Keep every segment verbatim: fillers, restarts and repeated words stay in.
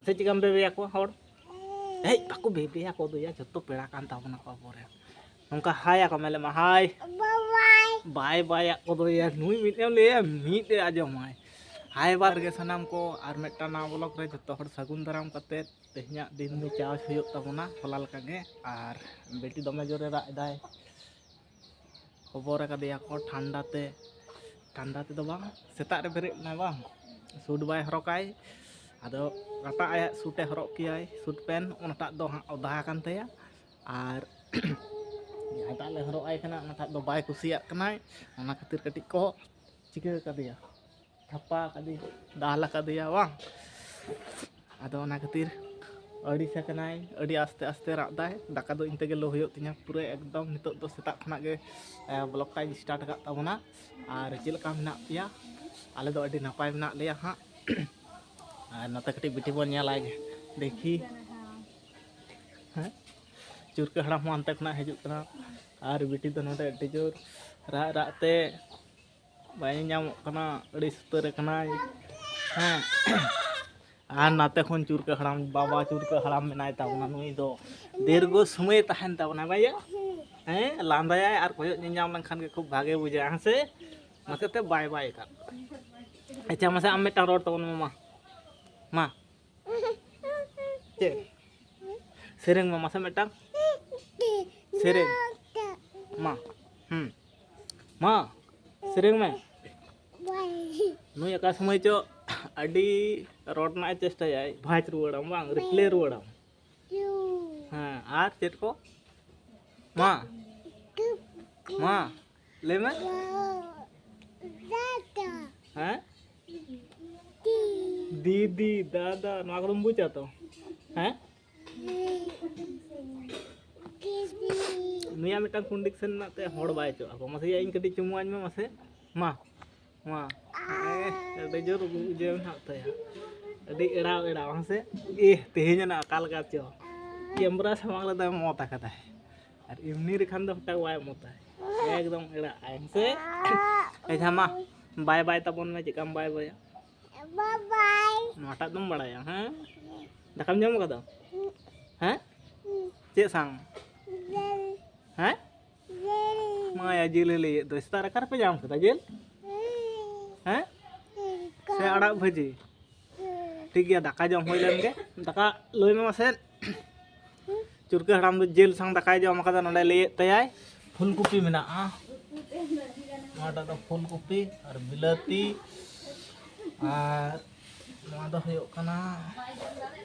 ᱥᱮ ᱪᱮᱫ ᱞᱮᱠᱟᱢ ᱵᱮᱵᱮᱭᱟ ᱠᱚᱣᱟ ᱦᱚᱲ? ᱦᱮᱡ, ᱵᱟᱠᱚ ᱵᱮᱵᱮᱭᱟ ᱠᱚ ᱫᱚᱭᱟ, ᱡᱚᱛᱚ ᱯᱮᱲᱟ ᱠᱟᱱ ᱛᱟᱵᱚᱱᱟ ᱠᱚ ᱟᱵᱚᱨᱮᱱ᱾ ᱱᱚᱝᱠᱟ ᱦᱟᱭ ᱟᱠᱚ ᱢᱮ, ᱞᱟᱹᱭ ᱢᱮ ᱦᱟᱭ᱾ ᱵᱟᱭ ᱵᱟᱭ ᱟᱠᱚ ᱫᱚᱭᱟ, ᱱᱩᱭ ᱢᱤᱫ ᱮᱢ ᱞᱟᱹᱭᱟ, ᱢᱤᱫ ᱮ ᱟᱸᱡᱚᱢᱟᱭ᱾ ᱦᱟᱭ ᱵᱟᱨ ᱜᱮ ᱥᱟᱱᱟᱢ ᱠᱚ, ᱟᱨ ᱢᱤᱫᱴᱟᱝ ᱱᱟᱣᱟ ᱵᱞᱚᱜ ᱨᱮ ᱡᱚᱛᱚ ᱦᱚᱲ ᱥᱟᱹᱜᱩᱱ ᱫᱟᱨᱟᱢ ᱠᱟᱛᱮᱫ ᱛᱮᱦᱮᱧᱟᱜ ᱫᱤᱱ ᱫᱚ ᱪᱟᱥ ᱦᱩᱭᱩᱜ ᱛᱟᱵᱚᱱᱟ ᱦᱚᱞᱟ ᱞᱮᱠᱟ ᱜᱮ᱾ ᱟᱨ ᱵᱤᱴᱤ ᱫᱚᱢᱮ ᱡᱳᱨᱮ ᱨᱟᱜ ᱮᱫᱟᱭ, ᱦᱚᱵᱚᱨ ᱟᱠᱟᱫᱮᱭᱟ ᱠᱚ ᱴᱷᱟᱱᱰᱟ ᱛᱮ᱾ ᱴᱷᱟᱱᱰᱟ ᱛᱮᱫᱚ ᱵᱟᱝ, ᱥᱮᱛᱟᱜ ᱨᱮ ᱵᱮᱨᱮᱫ ᱮᱱᱟᱭ ᱵᱟᱝ, ᱥᱩᱴ ᱵᱟᱭ ᱦᱚᱨᱚᱜᱟᱭ, ᱟᱫᱚ ᱚᱠᱟᱴᱟᱜ ᱟᱭᱟᱜ ᱥᱩᱴ ᱮ ᱦᱚᱨᱚᱜ ᱠᱮᱭᱟᱭ, ᱥᱩᱴ ᱯᱮᱱᱴ, ᱚᱱᱟᱴᱟᱜ ᱫᱚ ᱦᱟᱸᱜ ᱚᱫᱟ ᱟᱠᱟᱱ ᱛᱟᱭᱟ᱾ ᱟᱨ ᱡᱟᱦᱟᱸᱴᱟᱜ ᱞᱮ ᱦᱚᱨᱚᱜ ᱟᱭ ᱠᱟᱱᱟ, ᱚᱱᱟᱴᱟᱜ ᱫᱚ ᱵᱟᱭ ᱠᱩᱥᱤᱭᱟᱜ ᱠᱟᱱᱟᱭ᱾ ᱚᱱᱟ ᱠᱷᱟᱹᱛᱤᱨ ᱠᱟᱹᱴᱤᱡ ᱠᱚ ᱪᱤᱠᱟᱹ ᱠᱟᱫᱮᱭᱟ, ᱛᱷᱟᱯᱟ ᱠᱟᱫᱮᱭᱟ, ᱫᱟᱞ ᱠᱟᱫᱮᱭᱟ ᱵᱟᱝ᱾ ᱟᱫᱚ ᱚᱱᱟ ᱠᱷᱟᱹᱛᱤᱨ ᱟᱹᱲᱤᱥ ᱟᱠᱟᱱᱟᱭ, ᱟᱹᱰᱤ ᱟᱥᱛᱮ ᱟᱥᱛᱮ ᱨᱟᱜ ᱫᱟᱭ᱾ ᱫᱟᱠᱟ ᱫᱚ ᱤᱧ ᱛᱮᱜᱮ ᱞᱳ ᱦᱩᱭᱩᱜ ᱛᱤᱧᱟ ᱯᱩᱨᱟᱹ ᱮᱠᱫᱚᱢ᱾ ᱱᱤᱛᱚᱜ ᱫᱚ ᱥᱮᱛᱟᱜ ᱠᱷᱚᱱᱟᱜ ᱜᱮ ᱵᱞᱚᱜ ᱴᱟᱜ ᱤᱧ ᱥᱴᱟᱨᱴ ᱟᱠᱟᱫ ᱛᱟᱵᱚᱱᱟ᱾ ᱟᱨ ᱪᱮᱫ ᱞᱮᱠᱟ ᱢᱮᱱᱟᱜ ᱯᱮᱭᱟ? ᱟᱞᱮ ᱫᱚ ᱟᱹᱰᱤ ᱱᱟᱯᱟᱭ ᱢᱮᱱᱟᱜ ᱞᱮᱭᱟ ᱦᱟᱸᱜ᱾ ᱟᱨ ᱱᱚᱛᱮ ᱠᱟᱹᱴᱤᱡ ᱵᱤᱴᱤ ᱵᱚᱱ ᱧᱮᱞᱟᱭ ᱜᱮ, ᱫᱮᱠᱷᱤ᱾ ᱦᱮᱸ, ᱪᱩᱨᱠᱟᱹ ᱦᱟᱲᱟᱢ ᱦᱚᱸ ᱦᱟᱱᱛᱮ ᱠᱷᱚᱱᱟᱜ ᱦᱤᱡᱩᱜ ᱠᱟᱱᱟ᱾ ᱟᱨ ᱵᱤᱴᱤ ᱫᱚ ᱱᱚᱰᱮ ᱟᱹᱰᱤ ᱡᱳᱨ ᱨᱟᱜ ᱨᱟᱜ ᱛᱮ ᱵᱟᱭ ᱧᱟᱢᱚᱜ ᱠᱟᱱᱟ, ᱟᱹᱰᱤ ᱥᱩᱛᱟᱹᱨ ᱟᱠᱟᱱᱟᱭ᱾ ᱦᱮᱸ, ᱟᱨ ᱱᱟᱛᱮ ᱠᱷᱚᱱ ᱪᱩᱨᱠᱟᱹ ᱦᱟᱲᱟᱢ, ᱵᱟᱵᱟ ᱪᱩᱨᱠᱟᱹ ᱦᱟᱲᱟᱢ ᱢᱮᱱᱟᱭ ᱛᱟᱵᱚᱱᱟ, ᱱᱩᱭ ᱫᱚ ᱫᱤᱨᱜᱷᱚ ᱥᱚᱢᱚᱭ ᱛᱟᱦᱮᱱ ᱛᱟᱵᱚᱱᱟ ᱵᱟᱭᱟ᱾ ᱦᱮᱸ, ᱞᱟᱸᱫᱟᱭᱟᱭ ᱟᱨ ᱠᱚᱭᱚᱜ ᱧᱮᱧᱟᱢ ᱞᱮᱱᱠᱷᱟᱱ ᱜᱮ ᱠᱷᱩᱵ ᱵᱷᱟᱜᱮ ᱵᱩᱡᱷᱟᱹᱜᱼᱟ, ᱦᱮᱸ ᱥᱮ? ᱢᱟᱥᱮ ᱛᱮ ᱵᱟᱭ ᱵᱟᱭ ᱠᱟᱜ᱾ ᱟᱪᱪᱷᱟ, ᱢᱟᱥᱮ ᱟᱢ ᱢᱤᱫᱴᱟᱝ ᱨᱚᱲ ᱛᱟᱵᱚᱱ ᱢᱮ ᱢᱟ᱾ ᱢᱟ᱾ ᱪᱮᱫ? ᱥᱮᱨᱮᱧ ᱢᱮ ᱢᱟᱥᱮ ᱢᱤᱫᱴᱟᱝ᱾ ᱥᱮᱨᱮᱧ᱾ ᱢᱟ᱾ ᱦᱩᱸ᱾ ᱢᱟ, ᱥᱮᱨᱮᱧ ᱢᱮ᱾ ᱱᱩᱭ ᱚᱠᱟ ᱥᱚᱢᱚᱭ ᱪᱚ ᱟᱹᱰᱤ ᱨᱚᱲ ᱨᱮᱱᱟᱜ ᱮ ᱪᱮᱥᱴᱟᱭᱟᱭ, ᱵᱷᱟᱡᱽ ᱨᱩᱣᱟᱹᱲᱟᱢ ᱵᱟᱝ, ᱨᱤᱯᱞᱟᱭ ᱨᱩᱣᱟᱹᱲᱟᱢ᱾ ᱦᱮᱸ, ᱟᱨ ᱪᱮᱫ ᱠᱚ? ᱢᱟ᱾ ᱢᱟ᱾ ᱞᱟᱹᱭ ᱢᱮ᱾ ᱦᱮᱸ? ᱫᱤᱫᱤ, ᱫᱟᱫᱟ, ᱱᱚᱣᱟ ᱠᱚᱫᱚᱢ ᱵᱩᱡᱟ ᱛᱚ? ᱦᱮᱸ? ᱱᱩᱭᱟᱜ ᱢᱤᱫᱴᱟᱝ ᱠᱚᱱᱰᱤᱥᱚᱱ ᱢᱮᱱᱟᱜ ᱛᱟᱭᱟ, ᱦᱚᱲ ᱵᱟᱭ ᱪᱚᱜ ᱟᱠᱚ᱾ ᱢᱟᱥᱮ ᱭᱟ, ᱤᱧ ᱠᱟᱹᱴᱤᱡ ᱪᱩᱢᱩ ᱟᱹᱧ ᱢᱮ ᱢᱟᱥᱮ᱾ ᱢᱟ, ᱢᱟ᱾ ᱦᱮᱸ, ᱟᱹᱰᱤ ᱡᱳᱨ ᱩᱵ ᱤᱭᱟᱹ ᱢᱮᱱᱟᱜ ᱛᱟᱭᱟ᱾ ᱟᱹᱰᱤ ᱮᱲᱟᱣ ᱮᱲᱟᱣ, ᱦᱮᱸ ᱥᱮ? ᱤᱦ, ᱛᱮᱦᱮᱧ ᱚᱱᱟ ᱚᱠᱟ ᱞᱮᱠᱟ ᱪᱚ᱾ ᱠᱮᱢᱨᱟ ᱥᱟᱢᱟᱝ ᱨᱮᱫᱚᱭ ᱢᱚᱛ ᱟᱠᱟᱫᱟᱭ᱾ ᱟᱨ ᱮᱢᱱᱤ ᱨᱮᱠᱷᱟᱱ ᱫᱚ ᱦᱚᱴᱟᱜ ᱵᱟᱭ ᱢᱚᱛᱟᱭ᱾ ᱮᱠᱫᱚᱢ ᱮᱲᱟᱜ ᱟᱭ, ᱦᱮᱸ ᱥᱮ? ᱟᱪᱪᱷᱟ, ᱢᱟ, ᱵᱟᱭ ᱵᱟᱭ ᱛᱟᱵᱚᱱ ᱢᱮ, ᱪᱮᱫᱠᱟᱢ ᱵᱟᱭ ᱵᱟᱭᱟ? ᱵᱟᱭ ᱵᱟᱭ᱾ ᱱᱚᱣᱟᱴᱟᱜ ᱫᱚᱢ ᱵᱟᱲᱟᱭᱟ, ᱦᱮᱸ? ᱫᱟᱠᱟᱢ ᱡᱚᱢ ᱠᱟᱫᱟ? ᱦᱮᱸ? ᱪᱮᱫ ᱥᱟᱝ? ᱦᱮᱸ? ᱢᱟᱭᱟ, ᱡᱤᱞ ᱮ ᱞᱟᱹᱭᱮᱫ ᱫᱚ᱾ ᱥᱮᱛᱟᱜ ᱨᱮ ᱚᱠᱟ ᱨᱮᱯᱮ ᱧᱟᱢ ᱠᱮᱫᱟ ᱡᱤᱞ? ᱦᱮᱸ? ᱥᱮ ᱟᱲᱟᱜ ᱵᱷᱟᱹᱡᱤ? ᱴᱷᱤᱠ ᱜᱮᱭᱟ, ᱫᱟᱠᱟ ᱡᱚᱢ ᱦᱩᱭ ᱞᱮᱱ ᱜᱮ᱾ ᱫᱟᱠᱟ ᱞᱟᱹᱭ ᱢᱮ ᱢᱟᱥᱮ᱾ ᱪᱩᱨᱠᱟᱹ ᱦᱟᱲᱟᱢ ᱫᱚ ᱡᱤᱞ ᱥᱟᱝ ᱫᱟᱠᱟᱭ ᱡᱚᱢ ᱠᱟᱫᱟ᱾ ᱱᱚᱰᱮ ᱞᱟᱹᱭᱮᱫ ᱛᱟᱭᱟᱭ ᱯᱷᱩᱞ ᱠᱚᱯᱤ ᱢᱮᱱᱟᱜᱼᱟ᱾ ᱱᱚᱣᱟᱴᱟᱜ ᱫᱚ ᱯᱷᱩᱞ ᱠᱚᱯᱤ ᱟᱨ ᱵᱤᱞᱟᱹᱛᱤ, ᱟᱨ ᱱᱚᱣᱟ ᱫᱚ ᱦᱩᱭᱩᱜ ᱠᱟᱱᱟ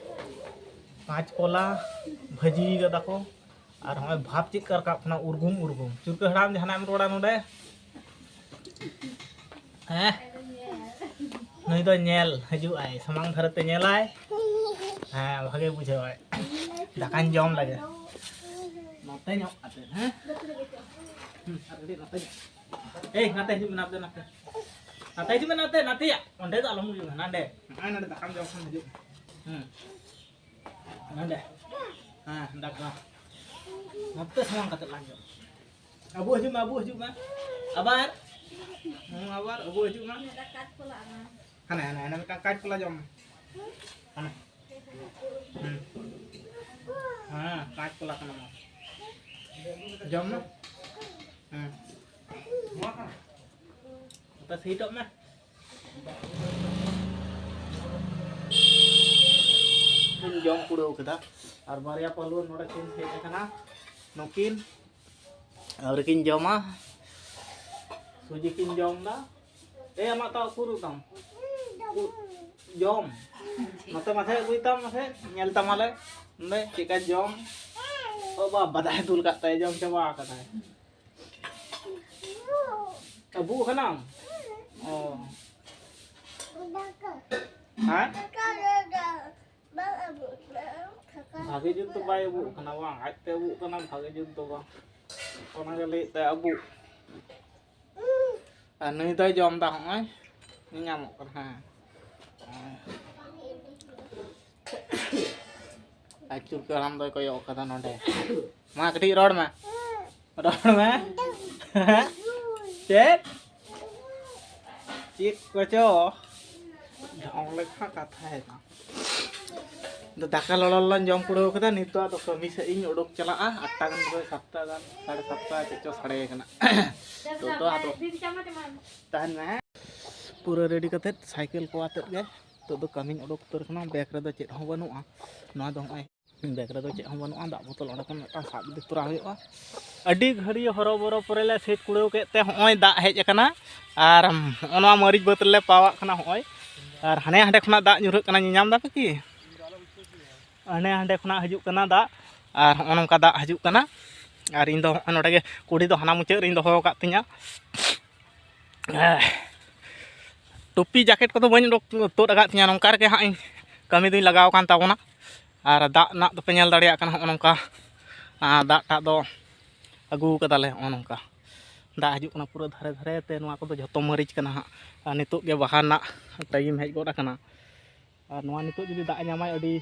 ᱠᱟᱸᱪ ᱠᱚᱞᱟ ᱵᱷᱟᱹᱡᱤ ᱠᱟᱫᱟ ᱠᱚ᱾ ᱟᱨ ᱦᱚᱸᱜᱼᱚᱭ ᱵᱷᱟᱵᱽ ᱪᱮᱫ ᱞᱮᱠᱟ ᱨᱟᱠᱟᱵ ᱠᱟᱱᱟ, ᱩᱨᱜᱩᱢ ᱩᱨᱜᱩᱢ᱾ ᱪᱩᱨᱠᱟᱹ ᱦᱟᱲᱟᱢ, ᱡᱟᱦᱟᱱᱟᱜ ᱮᱢ ᱨᱚᱲᱟ ᱱᱚᱰᱮ? ᱦᱮᱸ, ᱱᱩᱭ ᱫᱚ ᱧᱮᱞ ᱦᱤᱡᱩᱜ ᱟᱭ, ᱥᱟᱢᱟᱝ ᱫᱷᱟᱨᱮ ᱛᱮ ᱧᱮᱞᱟᱭ᱾ ᱦᱮᱸ, ᱵᱷᱟᱜᱮ ᱵᱩᱡᱷᱟᱹᱣᱟᱭ᱾ ᱫᱟᱠᱟᱧ ᱡᱚᱢ ᱞᱮᱜᱮ᱾ ᱱᱚᱛᱮ ᱧᱚᱜ ᱠᱟᱛᱮ, ᱦᱮᱸ? ᱦᱩᱸ, ᱟᱨ ᱠᱟᱹᱴᱤᱡ ᱱᱚᱛᱮ ᱧᱚᱜ᱾ ᱮᱭ, ᱱᱟᱛᱮ ᱦᱤᱡᱩᱜ ᱢᱮ, ᱱᱟᱛᱮ, ᱱᱟᱛᱮ᱾ ᱱᱟᱛᱮ ᱦᱤᱡᱩᱜ ᱢᱮ, ᱱᱟᱛᱮ, ᱱᱟᱛᱮᱭᱟ᱾ ᱚᱸᱰᱮ ᱫᱚ ᱟᱞᱚᱢ ᱦᱤᱡᱩᱜᱼᱟ, ᱱᱟᱸᱰᱮ᱾ ᱱᱚᱜᱼᱚᱭ ᱱᱚᱸᱰᱮ ᱫᱟᱠᱟᱢ ᱡᱚᱢ ᱠᱷᱟᱱ ᱦᱤᱡᱩᱜ ᱢᱮ᱾ ᱦᱩᱸ᱾ ᱱᱚᱸᱰᱮ᱾ ᱦᱮᱸ, ᱫᱟᱠᱟ᱾ ᱱᱚᱛᱮ ᱥᱟᱢᱟᱝ ᱠᱟᱛᱮ ᱞᱟᱝ ᱡᱚᱢ᱾ ᱟᱵᱚ ᱦᱤᱡᱩᱜ ᱢᱮ, ᱟᱵᱚ ᱦᱤᱡᱩᱜ ᱢᱮ᱾ ᱟᱵᱟᱨ᱾ ᱦᱩᱸ, ᱟᱵᱟᱨ ᱟᱵᱚ ᱦᱤᱡᱩᱜ ᱢᱮ᱾ ᱦᱟᱱᱮ, ᱦᱟᱱᱮ, ᱦᱟᱱᱮ ᱢᱤᱫᱴᱟᱝ ᱠᱟᱸᱪ ᱠᱚᱞᱟ ᱡᱚᱢ ᱢᱮ᱾ ᱦᱟᱱᱮ᱾ ᱦᱩᱸ᱾ ᱦᱮᱸ, ᱠᱟᱸᱪ ᱠᱚᱞᱟ ᱠᱟᱱᱟ ᱱᱚᱣᱟ᱾ ᱡᱚᱢ ᱢᱮ᱾ ᱦᱮᱸ᱾ ᱟᱯᱮ ᱥᱤᱴᱚᱜ ᱢᱮ᱾ ᱠᱤᱱ ᱡᱚᱢ ᱠᱩᱲᱟᱹᱣ ᱠᱮᱫᱟ᱾ ᱟᱨ ᱵᱟᱨᱭᱟ ᱯᱟᱹᱦᱞᱩᱣᱟᱹ ᱱᱚᱰᱮ ᱠᱤᱱ ᱦᱮᱡ ᱟᱠᱟᱱᱟ᱾ ᱱᱩᱠᱤᱱ ᱟᱹᱣᱨᱤ ᱠᱤᱱ ᱡᱚᱢᱟ᱾ ᱥᱩᱡᱤ ᱠᱤᱱ ᱡᱚᱢ ᱮᱫᱟ᱾ ᱮ, ᱟᱢᱟᱜ ᱛᱟᱣ ᱩᱠᱩᱨ ᱛᱟᱢ? ᱩ-, ᱡᱚᱢ᱾ ᱱᱚᱛᱮ ᱢᱟᱥᱮ ᱟᱹᱜᱩᱭ ᱛᱟᱢ ᱢᱟᱥᱮ, ᱧᱮᱞ ᱛᱟᱢᱟᱞᱮ᱾ ᱱᱚᱰᱮ ᱪᱮᱫᱠᱟ ᱡᱚᱢ᱾ ᱚ ᱵᱟᱵᱟ, ᱫᱟᱜ ᱮ ᱫᱩᱞ ᱠᱟᱜ ᱛᱟᱭᱟ, ᱡᱚᱢ ᱪᱟᱵᱟ ᱟᱠᱟᱫᱟᱭ᱾ ᱟᱹᱵᱩᱜ ᱠᱟᱱᱟᱢ? ᱚ᱾ ᱦᱮᱸ? ᱵᱷᱟᱜᱮ ᱡᱩᱛ ᱫᱚ ᱵᱟᱭ ᱟᱹᱵᱩᱜ ᱠᱟᱱᱟ ᱵᱟᱝ? ᱟᱡᱛᱮ ᱟᱹᱵᱩᱜ ᱠᱟᱱᱟ, ᱵᱷᱟᱜᱮ ᱡᱩᱛ ᱫᱚ ᱵᱟᱝ᱾ ᱚᱱᱟᱜᱮ ᱞᱟᱹᱭᱮᱫ ᱛᱟᱭ ᱟᱹᱵᱩᱜ᱾ ᱟᱨ ᱱᱩᱭ ᱫᱚᱭ ᱡᱚᱢ ᱮᱫᱟ, ᱦᱚᱸᱜᱼᱚᱭ ᱧᱮᱧᱟᱢᱚᱜ ᱠᱟᱱᱟ, ᱦᱮᱸ᱾ ᱟᱨ ᱪᱩᱨᱠᱟᱹ ᱦᱟᱲᱟᱢ ᱫᱚᱭ ᱠᱚᱭᱚᱜ ᱠᱟᱫᱟ ᱱᱚᱰᱮ᱾ ᱢᱟ ᱠᱟᱹᱴᱤᱡ ᱨᱚᱲ ᱢᱮ, ᱨᱚᱲ ᱢᱮ᱾ ᱪᱮᱫ? ᱪᱮᱫ ᱠᱚᱪᱚ? ᱚᱱᱟ ᱞᱮᱠᱟ ᱠᱟᱛᱷᱟ ᱦᱮᱱᱟᱜ᱾ ᱫᱟᱠᱟ ᱞᱚᱞᱚ ᱞᱚᱞᱚᱧ ᱡᱚᱢ ᱠᱩᱲᱟᱹᱣ ᱠᱟᱫᱟ, ᱱᱤᱛᱚᱜ ᱟᱫᱚ ᱠᱟᱹᱢᱤ ᱥᱮᱫ ᱤᱧ ᱩᱰᱩᱠ ᱪᱟᱞᱟᱜᱼᱟ᱾ ᱟᱴᱴᱟ ᱜᱟᱱ ᱫᱚ, ᱥᱟᱛᱴᱟ ᱜᱟᱱ, ᱥᱟᱲᱮ ᱥᱟᱛᱴᱟ ᱪᱮᱫ ᱪᱚ ᱥᱟᱰᱮ ᱠᱟᱱᱟ᱾ ᱛᱚ, ᱛᱚ ᱟᱫᱚ ᱛᱟᱦᱮᱱ ᱢᱮ, ᱦᱮᱸ᱾ ᱯᱩᱨᱟᱹ ᱨᱮᱰᱤ ᱠᱟᱛᱮᱫ ᱥᱟᱭᱠᱮᱞ ᱠᱚ ᱟᱛᱮᱫ ᱜᱮ ᱱᱤᱛᱚᱜ ᱫᱚ ᱠᱟᱹᱢᱤᱧ ᱩᱰᱩᱠ ᱩᱛᱟᱹᱨ ᱠᱟᱱᱟ᱾ ᱵᱮᱜᱽ ᱨᱮᱫᱚ ᱪᱮᱫ ᱦᱚᱸ ᱵᱟᱹᱱᱩᱜᱼᱟ᱾ ᱱᱚᱣᱟ ᱫᱚ ᱱᱚᱜᱼᱚᱭ ᱵᱮᱜᱽ ᱨᱮᱫᱚ ᱪᱮᱫ ᱦᱚᱸ ᱵᱟᱹᱱᱩᱜᱼᱟ, ᱫᱟᱜ ᱵᱳᱛᱚᱞ ᱚᱸᱰᱮ ᱠᱷᱚᱱ ᱢᱤᱫᱴᱟᱝ ᱥᱟᱵ ᱤᱫᱤ ᱛᱚᱨᱟ ᱦᱩᱭᱩᱜᱼᱟ᱾ ᱟᱹᱰᱤ ᱜᱷᱟᱹᱲᱤ ᱦᱚᱨᱚᱵᱚᱨᱚ ᱯᱚᱨᱮ ᱞᱮ ᱥᱮᱫ ᱠᱩᱲᱟᱹᱣ ᱠᱮᱫ ᱛᱮ ᱦᱚᱸᱜᱼᱚᱭ ᱫᱟᱜ ᱦᱮᱡ ᱟᱠᱟᱱᱟ᱾ ᱟᱨ ᱦᱚᱸᱜᱼᱚ ᱱᱚᱣᱟ ᱢᱟᱹᱨᱤᱪ ᱵᱟᱹᱫᱽ ᱨᱮᱞᱮ ᱯᱟᱣᱟᱜ ᱠᱟᱱᱟ ᱦᱚᱸᱜᱼᱚᱭ᱾ ᱟᱨ ᱦᱟᱱᱮ ᱦᱟᱸᱰᱮ ᱠᱷᱚᱱᱟᱜ ᱫᱟᱜ ᱧᱩᱨᱦᱟᱹᱜ ᱠᱟᱱᱟ, ᱧᱮᱧᱟᱢ ᱫᱟᱯᱮ ᱠᱤ? ᱦᱟᱱᱮ ᱦᱟᱸᱰᱮ ᱠᱷᱚᱱᱟᱜ ᱦᱤᱡᱩᱜ ᱠᱟᱱᱟ ᱫᱟᱜ, ᱟᱨ ᱦᱚᱸᱜᱼᱚ ᱱᱚᱝᱠᱟ ᱫᱟᱜ ᱦᱤᱡᱩᱜ ᱠᱟᱱᱟ᱾ ᱟᱨ ᱤᱧ ᱫᱚ ᱦᱚᱸᱜᱼᱚᱭ ᱱᱚᱰᱮ ᱜᱮ ᱠᱩᱰᱤ ᱫᱚ ᱦᱟᱱᱟ ᱢᱩᱪᱟᱹᱫ ᱨᱤᱧ ᱫᱚᱦᱚ ᱟᱠᱟᱫ ᱛᱤᱧᱟᱹ᱾ ᱴᱩᱯᱤ ᱡᱟᱠᱮᱴ ᱠᱚᱫᱚ ᱵᱟᱹᱧ ᱩᱰᱩᱠ ᱛᱩᱫ ᱟᱠᱟᱫ ᱛᱤᱧᱟᱹ, ᱱᱚᱝᱠᱟ ᱨᱮᱜᱮ ᱦᱟᱸᱜ ᱤᱧ ᱠᱟᱹᱢᱤ ᱫᱩᱧ ᱞᱟᱜᱟᱣ ᱟᱠᱟᱱ ᱛᱟᱵᱚᱱᱟ᱾ ᱟᱨ ᱫᱟᱜ ᱨᱮᱱᱟᱜ ᱫᱚᱯᱮ ᱧᱮᱞ ᱫᱟᱲᱮᱭᱟᱜ ᱠᱟᱱᱟ, ᱦᱚᱸᱜᱼᱚ ᱱᱚᱝᱠᱟ, ᱟᱨ ᱫᱟᱜ ᱴᱟᱜ ᱫᱚ ᱟᱹᱜᱩ ᱠᱟᱫᱟᱞᱮ, ᱦᱚᱸᱜᱼᱚ ᱱᱚᱝᱠᱟ ᱫᱟᱜ ᱦᱤᱡᱩᱜ ᱠᱟᱱᱟ ᱯᱩᱨᱟᱹ ᱫᱷᱟᱨᱮ ᱫᱷᱟᱨᱮ ᱛᱮ᱾ ᱱᱚᱣᱟ ᱠᱚᱫᱚ ᱡᱷᱚᱛᱚ ᱢᱟᱹᱨᱤᱪ ᱠᱟᱱᱟ ᱦᱟᱸᱜ, ᱟᱨ ᱱᱤᱛᱚᱜ ᱜᱮ ᱵᱟᱦᱟ ᱨᱮᱱᱟᱜ ᱴᱟᱭᱤᱢ ᱦᱮᱡ ᱜᱚᱫ ᱟᱠᱟᱱᱟ᱾ ᱟᱨ ᱱᱚᱣᱟ ᱱᱤᱛᱚᱜ ᱡᱩᱫᱤ ᱫᱟᱜ ᱮ ᱧᱟᱢᱟᱭ, ᱟᱹᱰᱤ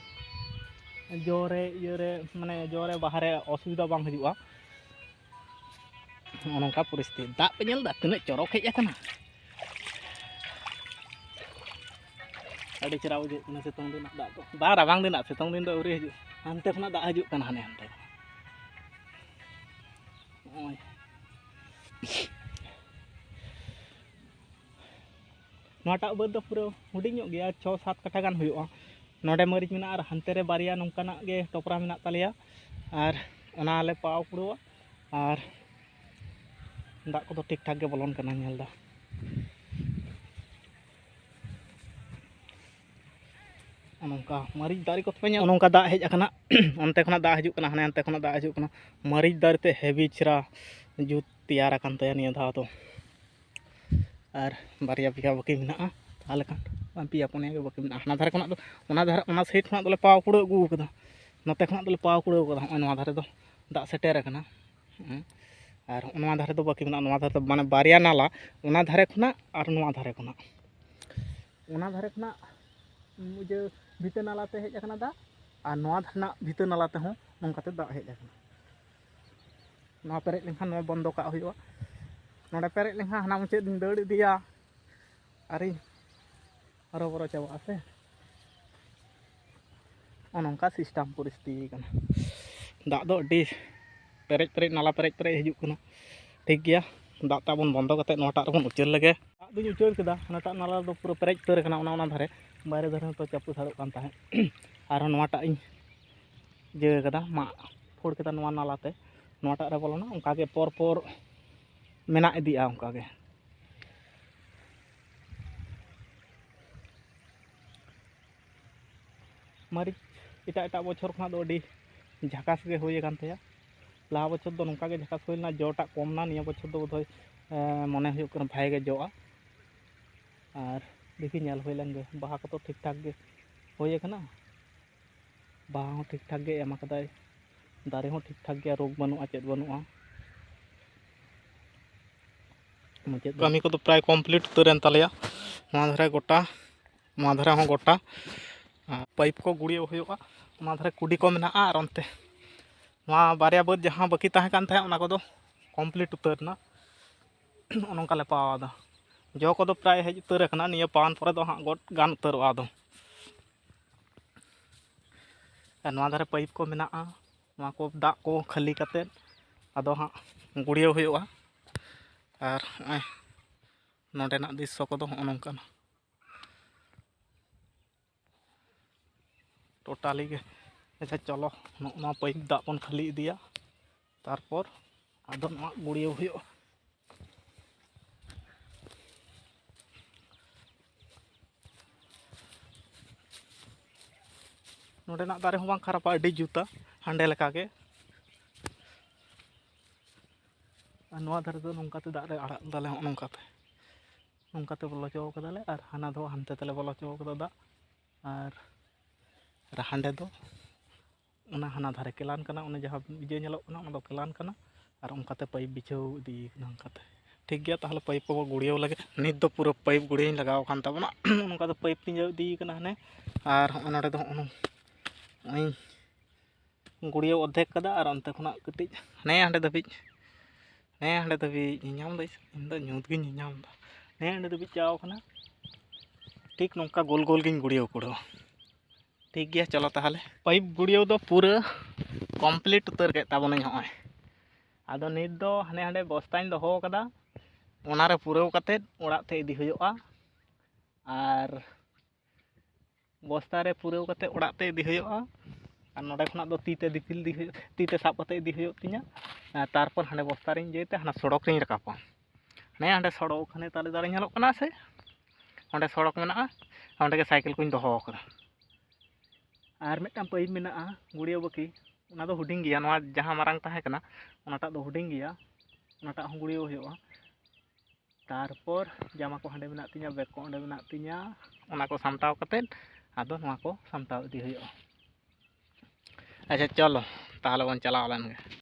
ᱡᱳᱨᱮ ᱤᱭᱟᱹᱨᱮ, ᱢᱟᱱᱮ ᱡᱳᱨᱮ ᱵᱟᱦᱟᱨᱮ ᱚᱥᱩᱵᱤᱫᱷᱟ ᱵᱟᱝ ᱦᱤᱡᱩᱜᱼᱟ᱾ ᱱᱚᱜᱼᱚ ᱱᱚᱝᱠᱟ ᱯᱚᱨᱤᱥᱛᱷᱤᱛᱤ᱾ ᱫᱟᱜ ᱯᱮ ᱧᱮᱞ ᱮᱫᱟ ᱛᱤᱱᱟᱹᱜ ᱪᱚᱨᱚᱠ ᱦᱮᱡ ᱟᱠᱟᱱᱟ? ᱟᱹᱰᱤ ᱪᱮᱦᱨᱟ ᱵᱩᱡᱷᱟᱹᱜ ᱠᱟᱱᱟ ᱥᱤᱛᱩᱝ ᱫᱤᱱᱟᱜ ᱫᱟᱜ ᱫᱚ᱾ ᱵᱟᱝ, ᱨᱟᱵᱟᱝ ᱫᱤᱱᱟᱜ, ᱥᱤᱛᱩᱝ ᱫᱤᱱ ᱫᱚ ᱟᱹᱣᱨᱤ ᱦᱤᱡᱩᱜ᱾ ᱦᱟᱱᱛᱮ ᱠᱷᱚᱱᱟᱜ ᱫᱟᱜ ᱦᱤᱡᱩᱜ ᱠᱟᱱᱟ, ᱦᱟᱱᱮ ᱦᱟᱱᱛᱮ ᱠᱷᱚᱱᱟᱜ᱾ ᱱᱚᱜᱼᱚᱭ᱾ ᱱᱚᱣᱟᱴᱟᱜ ᱵᱟᱹᱫᱽ ᱫᱚ ᱯᱩᱨᱟᱹ ᱦᱩᱰᱤᱧ ᱧᱚᱜ ᱜᱮᱭᱟ, ᱪᱷᱚ ᱥᱟᱛ ᱠᱟᱴᱷᱟ ᱜᱟᱱ ᱦᱩᱭᱩᱜᱼᱟ᱾ ᱱᱚᱰᱮ ᱢᱟᱹᱨᱤᱪ ᱢᱮᱱᱟᱜᱼᱟ ᱟᱨ ᱦᱟᱱᱛᱮ ᱨᱮ ᱵᱟᱨᱭᱟ ᱱᱚᱝᱠᱟᱱᱟᱜ ᱜᱮ ᱴᱚᱯᱨᱟ ᱢᱮᱱᱟᱜ ᱛᱟᱞᱮᱭᱟ, ᱟᱨ ᱚᱱᱟ ᱞᱮ ᱯᱟᱣ ᱠᱩᱲᱟᱹᱣᱟ᱾ ᱟᱨ ᱫᱟᱜ ᱠᱚᱫᱚ ᱴᱷᱤᱠ ᱴᱷᱟᱠ ᱜᱮ ᱵᱚᱞᱚᱱ ᱠᱟᱱᱟ, ᱧᱮᱞ ᱫᱟ᱾ ᱱᱚᱝᱠᱟ ᱢᱟᱹᱨᱤᱪ ᱫᱟᱨᱮ ᱠᱚ ᱛᱚᱯᱮ ᱧᱮᱞ, ᱱᱚᱝᱠᱟ ᱫᱟᱜ ᱦᱮᱡ ᱟᱠᱟᱱᱟ᱾ ᱚᱱᱛᱮ ᱠᱷᱚᱱᱟᱜ ᱫᱟᱜ ᱦᱤᱡᱩᱜ ᱠᱟᱱᱟ, ᱦᱟᱱᱮ ᱦᱟᱱᱛᱮ ᱠᱷᱚᱱᱟᱜ ᱫᱟᱜ ᱦᱤᱡᱩᱜ ᱠᱟᱱᱟ᱾ ᱢᱟᱹᱨᱤᱪ ᱫᱟᱨᱮ ᱛᱮ ᱦᱮᱵᱤ ᱪᱮᱦᱨᱟ ᱡᱩᱛ ᱛᱮᱭᱟᱨ ᱟᱠᱟᱱ ᱛᱟᱭᱟ ᱱᱤᱭᱟᱹ ᱫᱷᱟᱣ ᱫᱚ᱾ ᱟᱨ ᱵᱟᱨᱭᱟ ᱯᱮᱭᱟ ᱵᱟᱹᱠᱤ ᱢᱮᱱᱟᱜᱼᱟ, ᱛᱟᱦᱚᱞᱮ ᱠᱷᱟᱱ ᱵᱟᱝ, ᱯᱮᱭᱟ ᱯᱩᱱᱭᱟ ᱜᱮ ᱵᱟᱹᱠᱤ ᱢᱮᱱᱟᱜᱼᱟ᱾ ᱦᱟᱱᱟ ᱫᱷᱟᱨᱮ ᱠᱷᱚᱱᱟᱜ ᱫᱚ, ᱚᱱᱟ ᱫᱷᱟᱨᱮ, ᱚᱱᱟ ᱥᱟᱭᱤᱰ ᱠᱷᱚᱱᱟᱜ ᱫᱚᱞᱮ ᱯᱟᱣ ᱠᱩᱲᱟᱹᱣ ᱟᱹᱜᱩ ᱠᱟᱫᱟ, ᱱᱚᱛᱮ ᱠᱷᱚᱱᱟᱜ ᱫᱚᱞᱮ ᱯᱟᱣ ᱠᱩᱲᱟᱹᱣ ᱠᱟᱫᱟ᱾ ᱱᱚᱜᱼᱚᱭ ᱱᱚᱣᱟ ᱫᱷᱟᱨᱮ ᱫᱚ ᱫᱟᱜ ᱥᱮᱴᱮᱨ ᱟᱠᱟᱱᱟ᱾ ᱦᱮᱸ᱾ ᱟᱨ ᱱᱚᱣᱟ ᱫᱷᱟᱨᱮ ᱫᱚ ᱵᱟᱹᱠᱤ ᱢᱮᱱᱟᱜᱼᱟ, ᱱᱚᱣᱟ ᱫᱷᱟᱨᱮ ᱫᱚ ᱢᱟᱱᱮ ᱵᱟᱨᱭᱟ ᱱᱟᱞᱟ, ᱚᱱᱟ ᱫᱷᱟᱨᱮ ᱠᱷᱚᱱᱟᱜ ᱟᱨ ᱱᱚᱣᱟ ᱫᱷᱟᱨᱮ ᱠᱷᱚᱱᱟᱜ᱾ ᱚᱱᱟ ᱫᱷᱟᱨᱮ ᱠᱷᱚᱱᱟᱜ ᱤᱭᱟᱹ ᱵᱷᱤᱛᱟᱹ ᱱᱟᱞᱟ ᱛᱮ ᱦᱮᱡ ᱟᱠᱟᱱᱟ ᱫᱟᱜ, ᱟᱨ ᱱᱚᱣᱟ ᱫᱷᱟᱨᱮ ᱨᱮᱱᱟᱜ ᱵᱷᱤᱛᱟᱹ ᱱᱟᱞᱟ ᱛᱮᱦᱚᱸ ᱱᱚᱝᱠᱟᱛᱮ ᱫᱟᱜ ᱦᱮᱡ ᱟᱠᱟᱱᱟ᱾ ᱱᱚᱣᱟ ᱯᱮᱨᱮᱡ ᱞᱮᱱᱠᱷᱟᱱ ᱱᱚᱣᱟ ᱵᱚᱱᱫᱚ ᱠᱟᱜ ᱦᱩᱭᱩᱜᱼᱟ᱾ ᱱᱚᱰᱮ ᱯᱮᱨᱮᱡ ᱞᱮᱱᱠᱷᱟᱱ ᱦᱟᱱᱟ ᱢᱩᱪᱟᱹᱫ ᱤᱧ ᱫᱟᱹᱲ ᱤᱫᱤᱭᱟ᱾ ᱟᱨᱤᱧ ᱦᱚᱨᱚᱵᱚᱨᱚ ᱪᱟᱵᱟᱜᱼᱟ ᱥᱮ᱾ ᱱᱚᱜᱼᱚ ᱱᱚᱝᱠᱟ ᱥᱤᱥᱴᱮᱢ ᱯᱚᱨᱤᱥᱛᱷᱤᱛᱤ ᱠᱟᱱᱟ᱾ ᱫᱟᱜ ᱫᱚ ᱟᱹᱰᱤ ᱯᱮᱨᱮᱡ ᱯᱮᱨᱮᱡ, ᱱᱟᱞᱟ ᱯᱮᱨᱮᱡ ᱯᱮᱨᱮᱡ ᱦᱤᱡᱩᱜ ᱠᱟᱱᱟ᱾ ᱴᱷᱤᱠ ᱜᱮᱭᱟ, ᱫᱟᱜ ᱛᱟᱵᱚᱱ ᱵᱚᱱᱫᱚ ᱠᱟᱛᱮ ᱱᱚᱣᱟᱴᱟᱜ ᱨᱮᱵᱚᱱ ᱩᱪᱟᱹᱲ ᱞᱮᱜᱮ᱾ ᱫᱟᱜ ᱫᱩᱧ ᱩᱪᱟᱹᱲ ᱠᱮᱫᱟ, ᱦᱟᱱᱟᱴᱟᱜ ᱱᱟᱞᱟ ᱨᱮᱫᱚ ᱯᱩᱨᱟᱹ ᱯᱮᱨᱮᱡ ᱩᱛᱟᱹᱨ ᱟᱠᱟᱱᱟ, ᱚᱱᱟ ᱚᱱᱟ ᱫᱷᱟᱨᱮ, ᱵᱟᱭᱨᱮ ᱫᱷᱟᱨᱮ ᱦᱚᱸᱛᱚ ᱪᱟᱯᱩ ᱥᱟᱲᱚᱜ ᱠᱟᱱ ᱛᱟᱦᱮᱸᱫ᱾ ᱟᱨᱦᱚᱸ ᱱᱚᱣᱟᱴᱟᱜ ᱤᱧ ᱤᱭᱟᱹ ᱠᱟᱫᱟ, ᱢᱟᱜ ᱯᱷᱳᱲ ᱠᱮᱫᱟ ᱱᱚᱣᱟ ᱱᱟᱞᱟᱛᱮ, ᱱᱚᱣᱟᱴᱟᱜ ᱨᱮ ᱵᱚᱞᱚᱱᱟ, ᱚᱱᱠᱟᱜᱮ ᱯᱚᱨ ᱯᱚᱨ ᱢᱮᱱᱟᱜ ᱤᱫᱤᱜᱼᱟ ᱚᱱᱠᱟᱜᱮ᱾ ᱢᱟᱹᱨᱤᱪ ᱮᱴᱟᱜ ᱮᱴᱟᱜ ᱵᱚᱪᱷᱚᱨ ᱠᱷᱚᱱᱟᱜ ᱫᱚ ᱟᱹᱰᱤ ᱡᱷᱟᱠᱟᱥ ᱜᱮ ᱦᱩᱭ ᱟᱠᱟᱱ ᱛᱟᱭᱟ᱾ ᱞᱟᱦᱟ ᱵᱚᱪᱷᱚᱨ ᱫᱚ ᱱᱚᱝᱠᱟ ᱜᱮ ᱡᱷᱟᱠᱟᱥ ᱦᱩᱭ ᱞᱮᱱᱟ, ᱡᱚᱴᱟᱜ ᱠᱚᱢ ᱮᱱᱟ᱾ ᱱᱤᱭᱟᱹ ᱵᱚᱪᱷᱚᱨ ᱫᱚ ᱵᱳᱫᱷᱚᱭ, ᱮᱸ, ᱢᱚᱱᱮ ᱦᱩᱭᱩᱜ ᱠᱟᱱᱟ ᱵᱷᱟᱜᱮ ᱜᱮ ᱡᱚᱜᱼᱟ᱾ ᱟᱨ ᱫᱮᱠᱷᱤ ᱧᱮᱞ ᱦᱩᱭ ᱞᱮᱱ ᱜᱮ, ᱵᱟᱦᱟ ᱠᱚᱫᱚ ᱴᱷᱤᱠ ᱴᱷᱟᱠ ᱜᱮ ᱦᱩᱭ ᱟᱠᱟᱱᱟ, ᱵᱟᱦᱟ ᱦᱚᱸ ᱴᱷᱤᱠ ᱴᱷᱟᱠ ᱜᱮ ᱮᱢ ᱟᱠᱟᱫᱟᱭ, ᱫᱟᱨᱮ ᱦᱚᱸ ᱴᱷᱤᱠ ᱴᱷᱟᱠ ᱜᱮᱭᱟ, ᱨᱳᱜᱽ ᱵᱟᱹᱱᱩᱜᱼᱟ, ᱪᱮᱫ ᱵᱟᱹᱱᱩᱜᱼᱟ᱾ ᱢᱩᱪᱟᱹᱫ ᱫᱚ ᱠᱟᱹᱢᱤ ᱠᱚᱫᱚ ᱯᱨᱟᱭ ᱠᱚᱢᱯᱞᱤᱴ ᱩᱛᱟᱹᱨ ᱮᱱ ᱛᱟᱞᱮᱭᱟ᱾ ᱱᱚᱣᱟ ᱫᱷᱟᱨᱮ ᱜᱚᱴᱟ, ᱱᱚᱣᱟ ᱫᱷᱟᱨᱮ ᱦᱚᱸ ᱜᱚᱴᱟ, ᱟᱨ ᱯᱟᱭᱤᱯ ᱠᱚ ᱜᱩᱲᱭᱟᱹᱣ ᱦᱩᱭᱩᱜᱼᱟ᱾ ᱚᱱᱟ ᱫᱷᱟᱨᱮ ᱠᱩᱰᱤ ᱠᱚ ᱢᱮᱱᱟᱜᱼᱟ, ᱟᱨ ᱚᱱᱛᱮ ᱱᱚᱣᱟ ᱵᱟᱨᱭᱟ ᱵᱟᱹᱫᱽ ᱡᱟᱦᱟᱸ ᱵᱟᱹᱠᱤ ᱛᱟᱦᱮᱸ ᱠᱟᱱ ᱛᱟᱦᱮᱸᱫ, ᱚᱱᱟ ᱠᱚᱫᱚ ᱠᱚᱢᱯᱞᱤᱴ ᱩᱛᱟᱹᱨ ᱮᱱᱟ᱾ ᱱᱚᱜᱼᱚ ᱱᱚᱝᱠᱟ ᱞᱮ ᱯᱟᱣᱟᱣ ᱮᱫᱟ᱾ ᱡᱚ ᱠᱚᱫᱚ ᱯᱨᱟᱭ ᱦᱮᱡ ᱩᱛᱟᱹᱨ ᱟᱠᱟᱱᱟ, ᱱᱤᱭᱟᱹ ᱯᱟᱣᱟᱱ ᱯᱚᱨᱮ ᱫᱚ ᱦᱟᱸᱜ ᱜᱚᱫ ᱜᱟᱱ ᱩᱛᱟᱹᱨᱚᱜᱼᱟ ᱟᱫᱚ᱾ ᱟᱨ ᱱᱚᱣᱟ ᱫᱷᱟᱨᱮ ᱯᱟᱭᱤᱯ ᱠᱚ ᱢᱮᱱᱟᱜᱼᱟ, ᱱᱚᱣᱟ ᱠᱚ ᱫᱟᱜ ᱠᱚ ᱠᱷᱟᱹᱞᱤ ᱠᱟᱛᱮᱫ ᱟᱫᱚ ᱦᱟᱸᱜ ᱜᱩᱲᱭᱟᱹᱣ ᱦᱩᱭᱩᱜᱼᱟ᱾ ᱟᱨ ᱱᱚᱜᱼᱚᱭ ᱱᱚᱰᱮᱱᱟᱜ ᱫᱨᱤᱥᱥᱚ ᱠᱚᱫᱚ ᱦᱚᱸᱜᱼᱚ ᱱᱚᱝᱠᱟᱱᱟ᱾ ᱴᱳᱴᱟᱞᱤ ᱜᱮ᱾ ᱟᱪᱪᱷᱟ, ᱪᱚᱞᱚ, ᱱᱚᱜᱼᱚ ᱱᱚᱣᱟ ᱯᱟᱭᱤᱯ ᱫᱟᱜ ᱵᱚᱱ ᱠᱷᱟᱹᱞᱤ ᱤᱫᱤᱭᱟ, ᱛᱟᱨᱯᱚᱨ ᱟᱫᱚ ᱱᱚᱣᱟ ᱜᱩᱲᱭᱟᱹᱣ ᱦᱩᱭᱩᱜᱼᱟ᱾ ᱱᱚᱰᱮᱱᱟᱜ ᱫᱟᱨᱮ ᱦᱚᱸ ᱵᱟᱝ ᱠᱷᱟᱨᱟᱯᱟ, ᱟᱹᱰᱤ ᱡᱩᱛᱟ, ᱦᱟᱸᱰᱮ ᱞᱮᱠᱟᱜᱮ᱾ ᱟᱨ ᱱᱚᱣᱟ ᱫᱷᱟᱨᱮ ᱫᱚ ᱱᱚᱝᱠᱟᱛᱮ ᱫᱟᱜ ᱞᱮ ᱟᱲᱟᱜ ᱫᱟᱞᱮ, ᱦᱚᱸᱜᱼᱚ ᱱᱚᱝᱠᱟᱛᱮ, ᱱᱚᱝᱠᱟᱛᱮ ᱵᱚᱞᱚ ᱦᱚᱪᱚ ᱠᱟᱫᱟᱞᱮ, ᱟᱨ ᱦᱟᱱᱟ ᱫᱚ ᱦᱟᱱᱛᱮ ᱛᱮᱞᱮ ᱵᱚᱞᱚ ᱦᱚᱪᱚ ᱠᱟᱫᱟ ᱫᱟᱜ᱾ ᱟᱨ, ᱟᱨ ᱦᱟᱸᱰᱮ ᱫᱚ ᱚᱱᱟ ᱦᱟᱱᱟ ᱫᱷᱟᱨᱮ ᱠᱮᱞᱟᱱ ᱠᱟᱱᱟ, ᱚᱱᱟ ᱡᱟᱦᱟᱸ ᱤᱭᱟᱹ ᱧᱮᱞᱚᱜ ᱠᱟᱱᱟ, ᱚᱱᱟ ᱫᱚ ᱠᱮᱞᱟᱱ ᱠᱟᱱᱟ᱾ ᱟᱨ ᱚᱱᱠᱟᱛᱮ ᱯᱟᱭᱤᱯ ᱵᱤᱪᱷᱟᱹᱣ ᱤᱫᱤ ᱠᱟᱱᱟ ᱚᱱᱠᱟᱛᱮ᱾ ᱴᱷᱤᱠ ᱜᱮᱭᱟ, ᱛᱟᱦᱚᱞᱮ ᱯᱟᱭᱤᱯ ᱠᱚᱵᱚ ᱜᱩᱲᱭᱟᱹᱣ ᱞᱮᱜᱮ᱾ ᱱᱤᱛ ᱫᱚ ᱯᱩᱨᱟᱹ ᱯᱟᱭᱤᱯ ᱜᱩᱲᱭᱟᱹᱣ ᱤᱧ ᱞᱟᱜᱟᱣ ᱟᱠᱟᱱ ᱛᱟᱵᱚᱱᱟ᱾ ᱱᱚᱝᱠᱟ ᱫᱚ ᱯᱟᱭᱤᱯ ᱛᱤᱧ ᱤᱫᱤ ᱠᱟᱱᱟ ᱦᱟᱱᱮ, ᱟᱨ ᱦᱚᱸᱜᱼᱚ ᱱᱚᱰᱮ ᱫᱚ ᱦᱚᱸᱜᱼᱚ ᱱᱚ-, ᱱᱚᱜᱼᱚᱭ ᱜᱩᱲᱭᱟᱹᱣ ᱚᱨᱫᱷᱮᱠ ᱠᱟᱫᱟ, ᱟᱨ ᱚᱱᱛᱮ ᱠᱷᱚᱱᱟᱜ ᱠᱟᱹᱴᱤᱡ ᱦᱟᱱᱮ ᱦᱟᱸᱰᱮ ᱫᱷᱟᱹᱵᱤᱡ, ᱦᱟᱱᱮ ᱦᱟᱸᱰᱮ ᱫᱷᱟᱹᱵᱤᱡ ᱧᱮᱧᱟᱢ ᱫᱟᱹᱧ, ᱤᱧ ᱫᱚ ᱧᱩᱛ ᱜᱤᱧ ᱧᱮᱧᱟᱢ ᱮᱫᱟ᱾ ᱦᱟᱱᱮ ᱦᱟᱸᱰᱮ ᱫᱷᱟᱹᱵᱤᱡ ᱪᱟᱣ ᱠᱟᱱᱟ᱾ ᱴᱷᱤᱠ ᱱᱚᱝᱠᱟ ᱜᱳᱞ ᱜᱳᱞ ᱜᱤᱧ ᱜᱩᱲᱭᱟᱹᱣ ᱠᱩᱲᱟᱹᱣᱟ᱾ ᱴᱷᱤᱠ ᱜᱮᱭᱟ, ᱪᱚᱞᱚ ᱛᱟᱦᱚᱞᱮ᱾ ᱯᱟᱭᱤᱯ ᱜᱩᱲᱭᱟᱹᱣ ᱫᱚ ᱯᱩᱨᱟᱹ ᱠᱚᱢᱯᱞᱤᱴ ᱩᱛᱟᱹᱨ ᱠᱮᱫ ᱛᱟᱵᱚᱱᱟᱹᱧ ᱱᱚᱜᱼᱚᱭ᱾ ᱟᱫᱚ ᱱᱤᱛ ᱫᱚ ᱦᱟᱱᱮ ᱦᱟᱸᱰᱮ ᱵᱚᱥᱛᱟᱧ ᱫᱚᱦᱚ ᱟᱠᱟᱫᱟ, ᱚᱱᱟᱨᱮ ᱯᱩᱨᱟᱹᱣ ᱠᱟᱛᱮᱫ ᱚᱲᱟᱜ ᱛᱮ ᱤᱫᱤ ᱦᱩᱭᱩᱜᱼᱟ᱾ ᱟᱨ ᱵᱚᱥᱛᱟ ᱨᱮ ᱯᱩᱨᱟᱹᱣ ᱠᱟᱛᱮᱫ ᱚᱲᱟᱜ ᱛᱮ ᱤᱫᱤ ᱦᱩᱭᱩᱜᱼᱟ᱾ ᱟᱨ ᱱᱚᱸᱰᱮ ᱠᱷᱚᱱᱟᱜ ᱫᱚ ᱛᱤ ᱛᱮ ᱫᱤᱯᱤᱞ ᱤᱫᱤ ᱦᱩᱭᱩᱜ, ᱛᱤ ᱛᱮ ᱥᱟᱵ ᱠᱟᱛᱮᱫ ᱤᱫᱤ ᱦᱩᱭᱩᱜ ᱛᱤᱧᱟᱹ᱾ ᱟᱨ ᱛᱟᱨᱯᱚᱨ ᱦᱟᱸᱰᱮ ᱵᱚᱥᱛᱟ ᱨᱤᱧ ᱤᱭᱟᱹᱭ ᱛᱮ ᱦᱟᱱᱟ ᱥᱚᱲᱚᱠ ᱨᱤᱧ ᱨᱟᱠᱟᱵᱟ᱾ ᱦᱟᱱᱮ ᱦᱟᱸᱰᱮ ᱥᱚᱲᱚᱠ ᱦᱟᱱᱮ ᱛᱟᱞᱮ ᱫᱟᱨᱮ ᱧᱮᱞᱚᱜ ᱠᱟᱱᱟ ᱥᱮ, ᱚᱸᱰᱮ ᱥᱚᱲᱚᱠ ᱢᱮᱱᱟᱜᱼᱟ, ᱚᱸᱰᱮ ᱜᱮ ᱥᱟᱭᱠᱮᱞ ᱠᱚᱧ ᱫᱚᱦᱚ ᱟᱠᱟᱫᱟ᱾ ᱟᱨ ᱢᱤᱫᱴᱟᱝ ᱯᱟᱭᱤᱯ ᱢᱮᱱᱟᱜᱼᱟ ᱜᱩᱲᱭᱟᱹᱣ ᱵᱟᱹᱠᱤ, ᱚᱱᱟ ᱫᱚ ᱦᱩᱰᱤᱧ ᱜᱮᱭᱟ, ᱱᱚᱣᱟ ᱡᱟᱦᱟᱸ ᱢᱟᱨᱟᱝ ᱛᱟᱦᱮᱸ ᱠᱟᱱᱟ ᱚᱱᱟᱴᱟᱜ ᱫᱚ ᱦᱩᱰᱤᱧ ᱜᱮᱭᱟ, ᱚᱱᱟᱴᱟᱜ ᱦᱚᱸ ᱜᱩᱲᱭᱟᱹᱣ ᱦᱩᱭᱩᱜᱼᱟ᱾ ᱛᱟᱨᱯᱚᱨ ᱡᱟᱢᱟ ᱠᱚ ᱦᱟᱸᱰᱮ ᱢᱮᱱᱟᱜ ᱛᱤᱧᱟᱹ, ᱵᱮᱜᱽ ᱠᱚ ᱚᱸᱰᱮ ᱢᱮᱱᱟᱜ ᱛᱤᱧᱟᱹ, ᱚᱱᱟ ᱠᱚ ᱥᱟᱢᱴᱟᱣ ᱠᱟᱛᱮᱫ ᱟᱫᱚ ᱱᱚᱣᱟ ᱠᱚ ᱥᱟᱢᱴᱟᱣ ᱤᱫᱤ ᱦᱩᱭᱩᱜᱼᱟ᱾ ᱟᱪᱪᱷᱟ, ᱪᱚᱞᱚ ᱛᱟᱦᱚᱞᱮ ᱵᱚᱱ ᱪᱟᱞᱟᱣ ᱞᱮᱱ ᱜᱮ᱾